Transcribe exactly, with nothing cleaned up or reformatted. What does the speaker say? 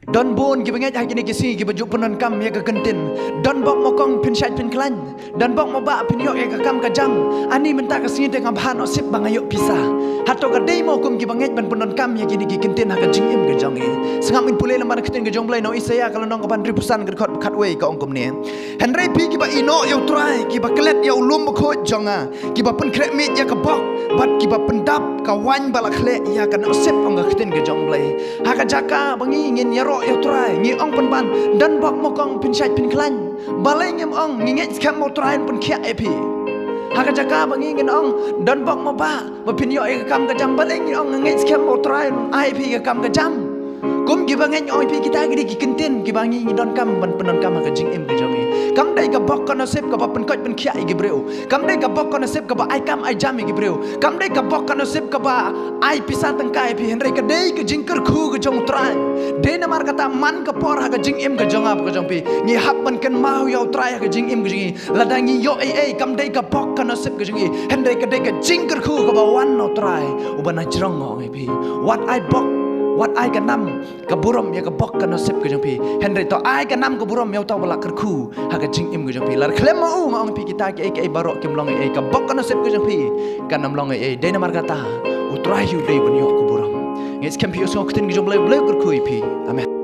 Don bun kiba ngeit ha kine ki sngi kiba ju pyndonkam ïa ka kyntien, don bok ma kong phin shait phin khlaiñ, don bok ma bah phin ïoh ïa ka kam ka jam. Ani mynta ka sngi te nga bha noh sip ba nga ïoh pisa. Hato ka dei mo kum kiba ngeit ban pyndonkam ïa kine ki kyntien ha ka jingim ka jong ngi? Sngap ngin pule lyngba ka ktien ka jong U Blei na u Isaïah ka lynnong kaba hynriewphew san ka dkhot ba khatwei, ka ong kumne: Hynrei phi kiba ïehnoh ïa U Trai, kiba klet ïa u lum bakhuid jong nga, kiba pynkhreh miej ïa ka bok, bad kiba pyndap ka waiñ ba la khleh ïa ka nusip, ong ka ktien ka jong U Blei. Ha ka jaka ba ngi ngin ïaroh ïa U Trai, ngi ong pynban, don bok ma kong phin shait phin khlaiñ. Balei ngim ong, ngi ngeit skhem ba U Trai un pynkhiah ïa phi? Ha ka jaka ba ngi ngin ong, don bok ma bah ba phin ïoh ïa ka kam ka jam, balei ngi ong, ngi ngeit skhem ba U Trai un ai ïa phi ka kam ka jam? Kum kiba ngeit, ong ïa phi, kita ki dei ki kyntien kiba ngi, ngi donkam ban pyndonkam ha ka jingim ka jong ngi. Kam dei ka bok ka nusip kaba pynkoit pynkhiah ïa ki briew. Kam dei ka bok ka nusip kaba ai kam ai jam ïa ki briew. Kam dei ka bok ka nusip kaba ai pisa tyngka ïa phi. Hynrei ka dei ka jingkyrkhu ka jong U Trai. Dei namar kata man ka por ha ka jingim ka jong nga bad ka jong phi, ngi hap ban kynmaw ïa U Trai ha ka jingim ka jong ngi. Lada ngi ïoh ei ei, kam dei ka bok ka nusip ka jong ngi, hynrei ka dei ka jingkyrkhu kaba wan na U Trai uba na jrong, ong ïa phi. Wat ai bok, wat ai ka nam ka burom ïa ka bok ka nusip ka jong phi, hynrei to ai ka nam ka burom ïa uta uba la kyrkhu ha ka jingim ka jong phi. Lada khlem ma u, nga ong ïa phi, kita kiei kiei baroh kim long ei ei, ka bok ka nusip ka jong phi kan ym long ei ei. Dei namar kata U Trai hi u dei ban ïoh ka burom. Ngeit skhem phi ïohsngew ka ktien ka jong U Blei, U Blei u kyrkhu ïa phi. Amen.